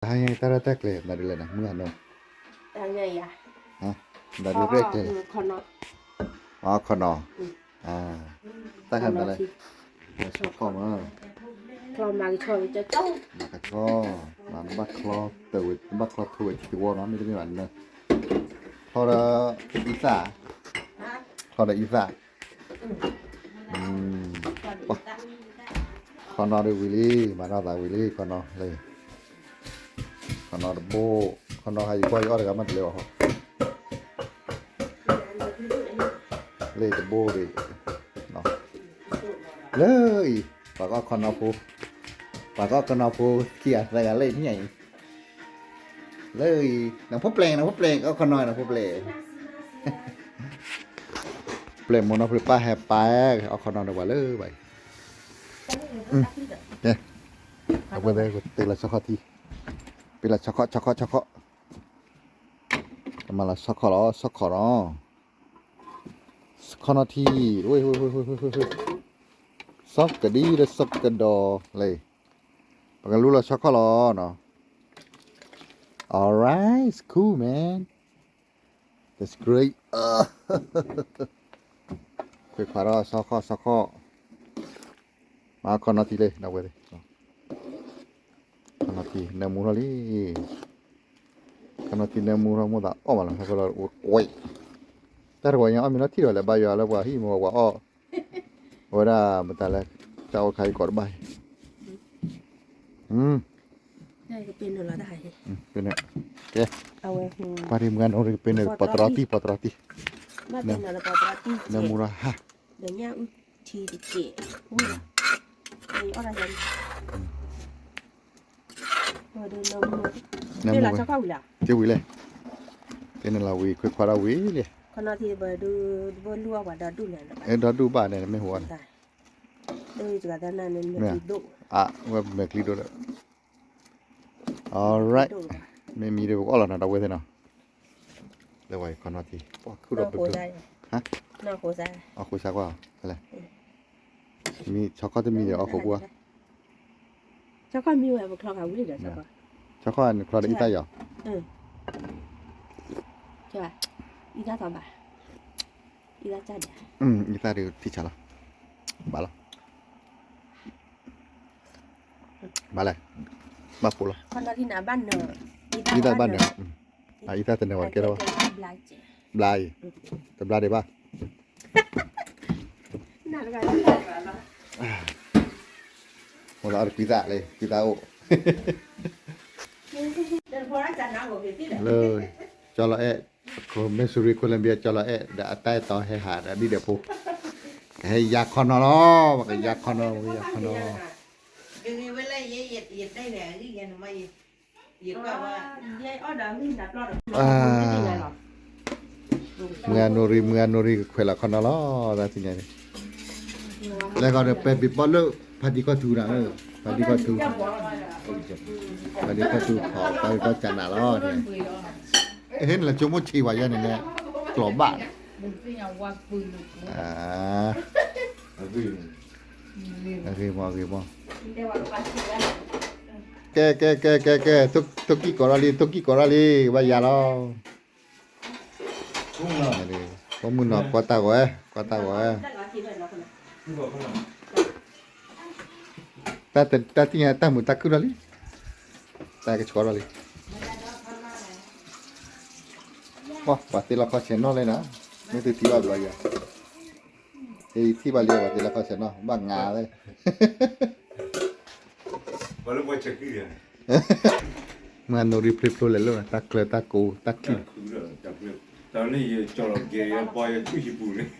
တၢ်ရဲၣ်တၢ်ကျဲၤ မၤဒ်လဲၣ်န့ၣ် မုၢ်ဟါန့ၣ်, တၢ်ရဲၣ်ကျဲၤ, ခီနီၤ, တၢ်ဟဲမၤလဲၣ်, ဆီခီၣ်မး, မၤကဆီ, မၤကဆီ, မၤဘၣ်ချီ, ဘၣ်ချီထိဝဲတဝီနီၤ မ့တမ့ၢ်ဘၣ်နၢ, ချီဒီးအံသၣ်, ချီဒီးအံသၣ် ခီနီၤဒ်ဝံၤလံ, မၤနီၢ်သးဝံၤလံ ခီနီၤလံ, ခီနီၤတဘိ, ခီနီၤဟးယကွၢ်ယအီၣ်တဂၤမးတလဲၤအီၤ, လၢတဘိဒံး, လၢအံၤ, ပှၤကအီၣ်ခီနီၤဖိ, ပှၤကအီၣ်ခီနီၤဖိခံဂၤသၢဂၤလၢညါအံၤ, လၢအံၤ နဖိပျဲၢ် နဖိပျဲၢ် ကအီၣ်ခီနီၤ နဖိပျဲၢ် ပျဲၢ်မိၢ်နီၢ်ဖျၢၣ်ပၢ်ဟဲပၢ် အီၣ်ခီနီၤန့ၣ်ပှၤလၢဘၣ်အံၤ, ကဲ, အဝဲသ့ၣ် တ့လီၤဆီခီၣ်ထံ, ပ့လီၤဆီခီၣ် ဆီခီၣ် ဆီခီၣ်, ကမၤလီၤဆီခီၣ်လီၤ ဆီခီၣ်နီၤ, ဆီခီၣ်နီၤထံ, ဆီကဒံဒီးဆီကဒီးလဲၣ်, ပကလူလီၤဆီခီၣ်လီၤနီၤ, alright, cool man, that's great, ခွဲးခွါထီၣ်ဆီခီၣ် ဆီခီၣ်, မၤခီနီၤထံလံ ဒီပုၢ်ဝဲၢ်သ့ၣ်, ခီနီၤထံ နၢမူထီၣ်လံ, ခီနီၤထံနၢမူထီၣ် မိၢ်သးအီၣ်မးလီၤ ဟဲကလီၤကွဲး, တၢ်တဝီညါအီၣ်မ့ၤနီၢ်ထံၣ်ဒီး လဲၤဘါယွၤလၢပှၤဟံၣ်မ့ၢ်ပှၤအီၣ်, အဝဲဒၣ်မတၤလဲၣ်, တၢ်အိၣ်ခါအံၤကိးတဘၣ်အံၤ, ကဲ, ပှၤဒ်မုၢ်ဂၤနိရံကပ့ၤန့ၣ် ပှၤတရီတံၢ် ပှၤတရီတံၢ်, နၢမူထီၣ်ဟါ, နၢမူဝဲ, က့ဝံၤလဲၣ်, က့န့ၣ်လီၤဝံၤ ခွဲးခွါထီၣ်ဝံၤလံ, ဒီဒူၣ်ဘၣ်န့ၣ် မ့ၢ်ဟူန့ၣ်, ဝဲမဲာ်ချံဒိၣ်ဒီး, alright, မ့ၢ်မံဒီးပကအီၣ်လီၤနီၤ ဒီပုၢ်ဝဲၢ်သ့ၣ်နီၤ, လၢဝဲခီနီၤထံ ပှၤခုၣ်ဒီးပကျိၤ, အီၣ်ဃိစါကွၢ်, မံဆီခီၣ်တမံဒီးအီၣ်ဃိကွၢ်, ဆီခီၣ်မံဝဲပချီဃာ်ဝံၤဒီး, ဆီခီၣ်နချီဒီးအံသၣ်ယီၤ, အံသၣ်သီဘၣ်, အံသၣ်ဒံး, အံသၣ်ဒံးထံဆါလီၤ, ဘၣ်လီၤ, ဘၣ်လဲၣ်, ဘၣ်ဖိလီၤ, အံသၣ်ဘၣ်နၢၤ, အံသၣ်တနၢၤဝဲကဲထီၣ်ဘၣ်, ဘျါအံၤ, တဘျါဒံးဘၣ် မိၢ်သးအီၣ်တကွံသၣ်လံ ကွံသၣ်အိၣ်, လၢ, ကၠီလီၤအဲၣ်, ခိၣ်မဲၣ်စူရံ Colombia ကၠီလီၤအဲၣ် ဒီးအတၢ်အဲၣ်တီဟဲဟးဒီးဒ်ဒီးဖိ, ကဟဲယါခီနီၤလီၤ, ပကယါခီနီၤ ပကယါခီနီၤ မုၢ်ဂၤနိရံ မုၢ်ဂၤနိရံ ကခွဲးလီၤခီနီၤလီၤ တၢ်သ့ၣ်ညါန့ၣ်, လဲၤဃီဒီးပဲဘံၣ်ပီၣ်လၢ ဖါတံၢ်ခီၣ်ထူးနၤ, ဖါတံၢ်ခီၣ်ထူး, ဖါတံၢ်ခီၣ်ထူး ဖီၣ်ပၢ်ဘံၣ်ပီၣ်ကနးလီၤ, ဟဲနုာ်လီၤဆိကမိၣ်ဆံးဝဲယဲန့ၣ်လဲၣ်, ကျိၤဘၣ်, အဂ့ၤမီၢ် အဂ့ၤမီၢ်, ကဲ ကဲ ကဲ ကဲ ကဲ ထိၣ်ကံၢ်ကိးထီၣ်လံ ထိၣ်ကံၢ်ကိးထီၣ်လံ ကဘၣ်ယၤလီၤ ပှၤမုၢ်နီၤ ကွၢ်တၢ်ဂီၤဝဲ ကွၢ်တၢ်ဂီၤဝဲ, တၢ်သ့ၣ်ညါတၢ်မုာ်တၢ်ခုၣ်ထီၣ်လံ, တၢ်ကဆှီထီၣ်လံ, ပှၤသ့လီၤခီဆဲးနီၣ်လဲၣ်နၤ, မ့ၢ်သုထံၣ်ဘၣ်ဘျီယၤ, အံၤထံၣ်ဘၣ်လံ ပှၤသ့လီၤခီဆဲးနီၣ် ဘၣ်ငါသ့ၣ် မုၢ်ဂၤနိရံဖျိဖျိလဲၤလိာ် တၢ်ကျၢၤတၢ်ကိးတၢ်ချံၣ်, တၢ်လၢယကၠီလီၤကဲၤယပီယဆူၣ်ယပူၤန့ၣ်,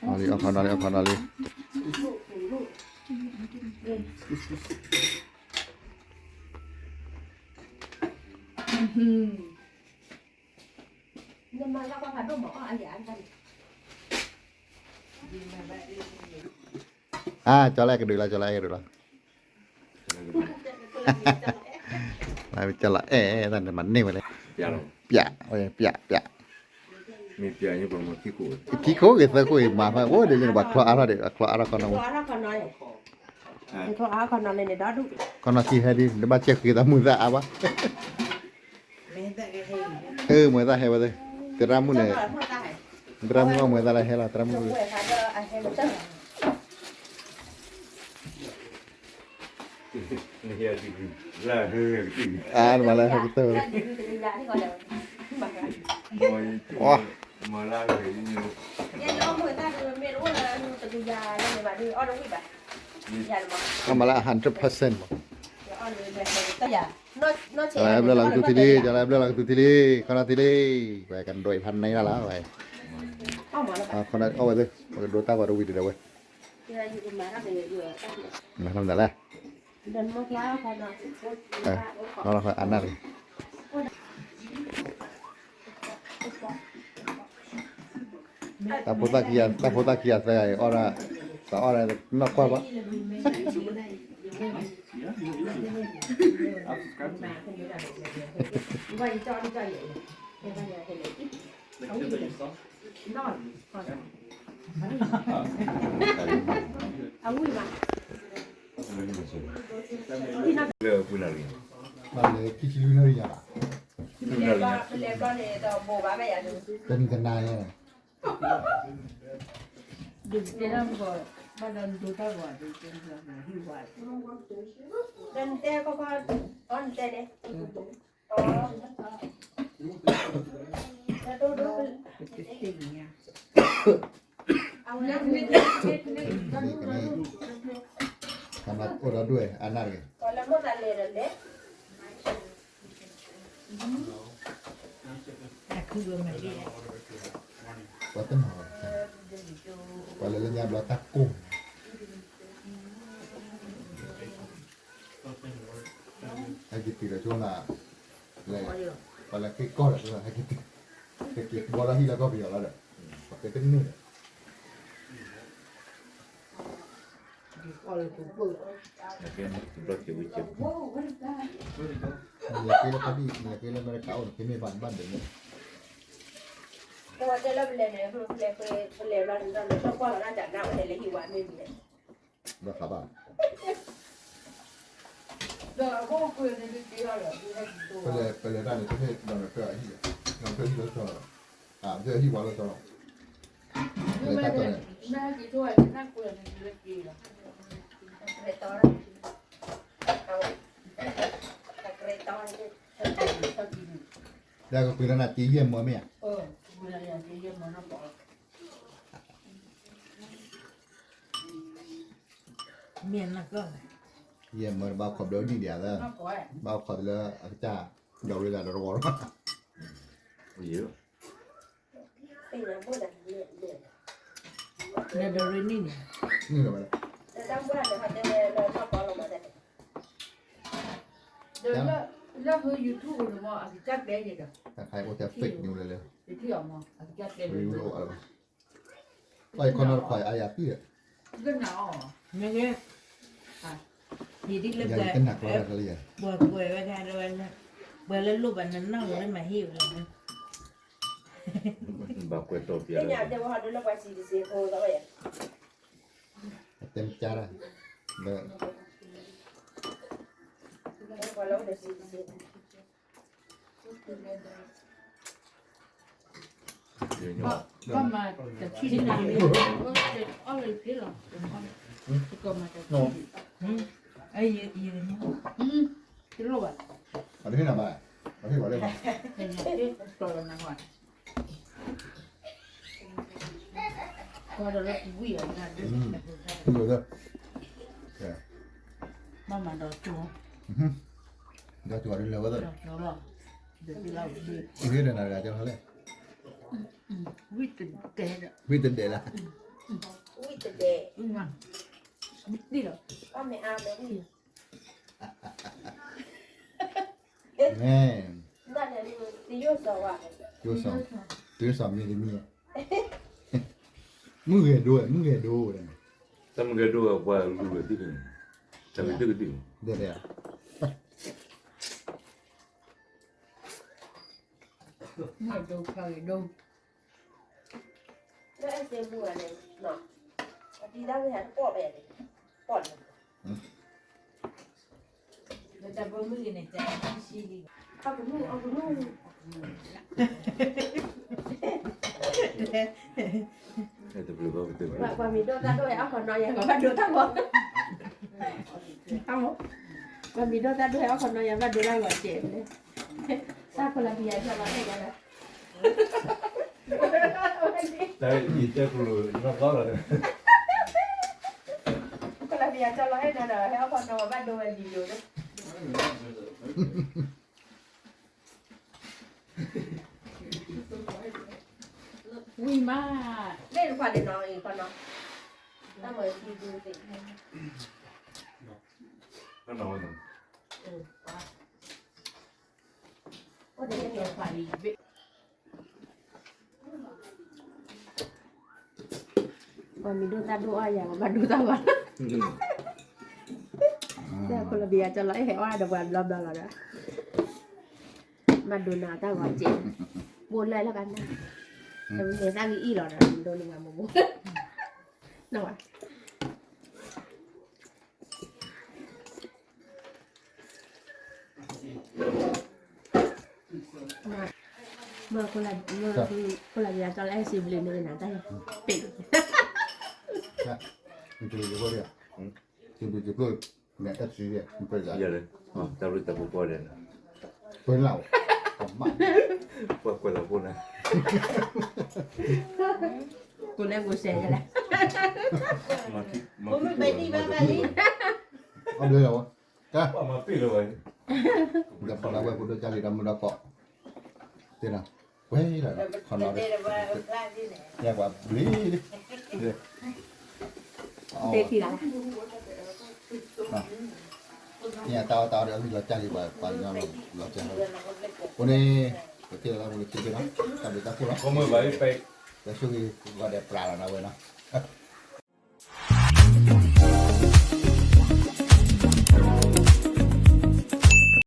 အီၣ်လံ အီၣ်ခီနီၤလံ အီၣ်ခီနီၤလံ, အါ ကၠီလၢအဲၣ်ကဒုးလီၤ ကၠီလၢအဲၣ်ကဒုးလီၤ, ကၠီလၢအဲၣ် တၢ်န့ၣ်မၤန့ၢ်ဝဲလဲၣ်, ပျး ပျး ပျး, ခံခိၣ်ဂ့ၤသၢခိၣ်ဂ့ၤမၤဖဲအိၣ်ဒ်န့ၣ် ပှၤချီအါထီၣ်ဒီး ပှၤချီအါထီၣ်ခီနီၤဝဲ, ခီနီၤထံဟဲဒ် နဘၣ်ကဲဃ့သးမုာ်သးအါဘၣ် အၢ မွဲသၣ်ဟဲဝဲသ့ၣ်, သရၣ်မုၣ်န့ၣ်, သရၣ်မုၣ်အီၣ်မွဲသၣ်လၢဟဲလီၤ သရၣ်မုၣ်, အါ နမၤလၢဟဲကတၢၢ်ဝဲ, အါ အမၤလၢ hundred percent မး, ကလၢဘျၢလီၤကသူထံလံ, ကလၢဘျၢလီၤကသူထံလံ, ခီနၤထံလံ, ဝဲကဒိးဖးန့ၢ်လၢ်လီၤ, ဝဲ, အီၣ်ဝဲသ့ၣ် ပကဒိးတၢ်ဝဲတဝံၤတဒီးဝဲ, မၤထီၣ်မတၤလဲၣ်, အနၢ်တဂ့ၤ တၢ်ဖိသၣ်ခံဂၤသၢဂၤအံၤအီၣ်ဒၣ်, သးအီၣ်ဒၣ်နီၢ်ကွၢ်ဘၣ်, လၢခံဆံလွံၢ်နၣ်ရံၣ်ညါဘၣ်, တနံၤတနၤညါ, ကမၤအိၣ်ဒီးဒွဲၣ် အနၢ်တဂ့ၤ, ပှၤတနီၤ, ပှၤလၢလၢညါဘျီတၢ်ကိၢ် ဟဲက့ၤတုၤဒီးဆိနၤ, ပှၤလၢဃ့ကီၢ်ဒီး ဟဲက့ၤ, ဟဲက့ၤဘီလၢဟံၣ်လၢကီၢ်ပယီၤလီၤဒီး, ပှၤကတန့ၢ်ဒီး, မ့ၢ်လဲၤက့ၤလၢဖါဘံၣ် မ့ၢ်လဲၤက့ၤလၢအမဲရကၤအိၣ်န့ၣ် ကမ့ၢ်ဘၣ်ဘၣ်ဒဲးန့ၣ်, တဲဝဲတဲလၢပလဲၤန့ၣ် ပလဲၤဘျီန့ၣ် ကွၢ်လီၤတၢ်ကနၣ်ဝဲတဲလၢဟံၣ်ဝါမ့ၢ်မံၤန့ၣ်, ဘၣ်ဃးဘၣ်, ပလဲၤတၢ်န့ၣ် တမ့ၢ်ဒီးနဖျၢၣ်အဟံၣ်, နဖျၢၣ်ဟံၣ်လီၤဆီလီၤ, ဖျၢၣ်ဟံၣ်ဝါလီၤဆီလီၤ, လဲၤတၢ်တီန့ၣ် လၢကကွံာ်လၢနၤက့ယဲၢ်မၢမ့ၢ်ဧါ, မ့ၢ်နက, ယဲၢ်မၢဘၣ်ခိးဘျီဒံၣ်ဒံးလၢ, ဘၣ်ခိးလၢအကစၢ်, ဒီးဝဲဒၣ်ဒီးတဝီလီၤ, နဒီးရ့နံၣ်န့ၣ်, နဒီးဝဲဒၣ်, ဒီးလၢ လၢဟိ YouTube န့ၣ်မ့ၢ် အကစၢ်တဲယဲဒီး, တၢ်ခါအံၤအိၣ်ထဲ fake news လၢလၢ, ယထံၣ်အီၤမ့ၢ် အကစၢ်တဲလၢလၢ, ပှၤခီနီတခွါအါယၤသံဒီး, ကနၣ်အီၤ, မ့ၢ်ဂ့ၤ, ယဒ်လၢပှၤ, ပှၤကွဲးဝဲဒၣ်လၢ, ပှၤလၢလိၣ်ဘၣ်နနီၢ်ဝဲမ့ၢ်ဟ့ၣ်ဝဲလီၤ, ဘၣ်ကွဲးတီၢ်ပျဲ, တဲမ့ၢ်ကါတၢ်, ဘၣ်မၤတထံၣ်နၤ, အီၣ်လၢဖ့လီၤ, တလိၣ်ဘၣ်, အတဟ့ၣ်နၤဘၣ်, အဟ့ၣ်ဘၣ်လၢဘၣ်, ကီးဒီးလၢဝံၣ်အီၤ, မၤမၤဒီးကၠိ, ဒီးကၠိဒ်လဲၣ်ဝဲသ့ၣ်, ကၠိလီၤ, ကၠိလီၤ, ဝံၣ်ဒီးနၤတဂၤကၠိလီၤလဲၣ်, ဝံၣ်တဒဲးဒီး, ဝံၣ်တဒဲးလီၤ, ဝံၣ်တဒဲး, ဝံၣ်မး, ဝံၣ်တဒဲးလီၤ, အီၣ်မ့ၢ်အါမ့ၢ်ဝံၣ် မ့ၢ်, တယိၣ်စီၤဝါ, တယိၣ်စီၤ, တယိၣ်စီၤမ့ၢ်တမံၤ, မုၢ်ဂဲၤဒိဝဲ မုၢ်ဂဲၤဒိဝဲ, တၢ်မုၢ်ဂဲၤဒိဝဲပှၤလူၤဝဲသ့ၣ်, တၢ်မ့ၢ်တကဒု, ဒဲဒဲ, မုၢ်ဂဲၤဒိ, လၢအဲၣ်စ့မူဂၤန့ၣ်, အတံၤဒၣ်ဝဲဟဲတပီၢ်ဘၣ်န့ၣ်, ပီၢ်န့ၣ်, လၢတၢ်ဘိမုၢ်ဂ့ၤန့ၣ် တၢ်အဲၣ်စ့လံ, အကမူၣ် အကမူၣ် တဘျုးဘၣ်ပတဘျုး ပှၤမံၤဒိၣ်တၢ်ဒိၣ်ဟဲအီၣ်ခီနီၤ ယၤကဘၣ်ဒိတၢ်ဂီၤ ပှၤမံၤဒိၣ်တၢ်ဒိၣ်ဟဲအီၣ်ခီနီၤ ယၤဘၣ်ဒိတၢ်ဂီၤစဲးန့ၣ် တၢ်ဖိလၢပယၤကၠီလီၤဟဲဒၣ်လၢ တၢ်ယတဲကျိၤနီၢ်သီလီၤ ဖိလၢပယၤကၠီလီၤဟဲဒၣ်ဒီး ဟဲအီၣ်ခီနီၤ ပဘၣ်ဒိဝဲလံၤယိၤလၢ ဝံၤမး လ့ၣ်တခွးဒံးနီၤအံၤခီနီၤ တၢ်မၤအံၤဒုးသ့ၣ် အိၣ်ဒီးလ့ၣ်တခွးဒံး ပှၤမံၤဒိၣ်တၢ်ဒိၣ်အီၣ်ယၤ ပှၤဘၣ်ဒိတၢ်ဂီၤ တၢ်ဖိလၢပယၤကၠီလီၤ အဲၣ်ဟဲအီၣ်ဒီးပှၤဘျီဘျီလီၤဒီး ဘၣ်ဒိနၤတၢ်ဂီၤစဲး ဘိလၢလၢကနၣ် တမ့ၢ်သၣ်ဂ့ၤအံၣ်လီၤဒီး ဒိနမၤမူမူ နီၢ်ဝဲ မ့ၢ် မ့ၢ် ခိၣ်လၢယၤကၠီလၢ အဲၣ်စံဘျုးန့ၣ်နၤတၢ် ပ့ၢ် မ့ၢ်တဘျုးတဘျုး မ့ၢ်အဲၣ်စံဘျုး မ့ၢ်ပှဲၤလၢ ယလဲၣ် တၢ်ဘျုးတၢ်ဖှိၣ်ပှဲၤလဲၣ် ပှဲၤလၢ ပှဲၤကွဲးလီၤဖိန့ၣ် ကိးလဲကိးဆဲးယလဲၣ် အဘျဲၣ်လီၤဝဲ ကဲ ပှၤမၤပ့ၢ်လၢဝဲ ဒီးပှၤလၢဝဲဖိဒိၣ်ကၢ်လံဒီးမုၢ်ဒီးကိး သ့ၣ်နီၤ ဝဲလီၤ ခီနီၤ ယဲပှၤဘျ့ သ့ၣ်ထံၣ်လီၤ န့ၣ်တၢ်အီၣ်တၢ်အီဒီး အဂံၢ်လီၤကၢ်လံ ပှၤပှၤကညီလီၤ လီၤကၢ်လီၤ အဃိန့ၣ် ပက့ၤလီၤလၢပကထံၣ်က့ၤနီၤ တၢ်ဘျုးတၢ်ဖှိၣ်လီၤ ပှၤဆိၣ်ဂ့ၤ ပှၤဒီးပျၢ်လီၤနီၤဝဲနီၤ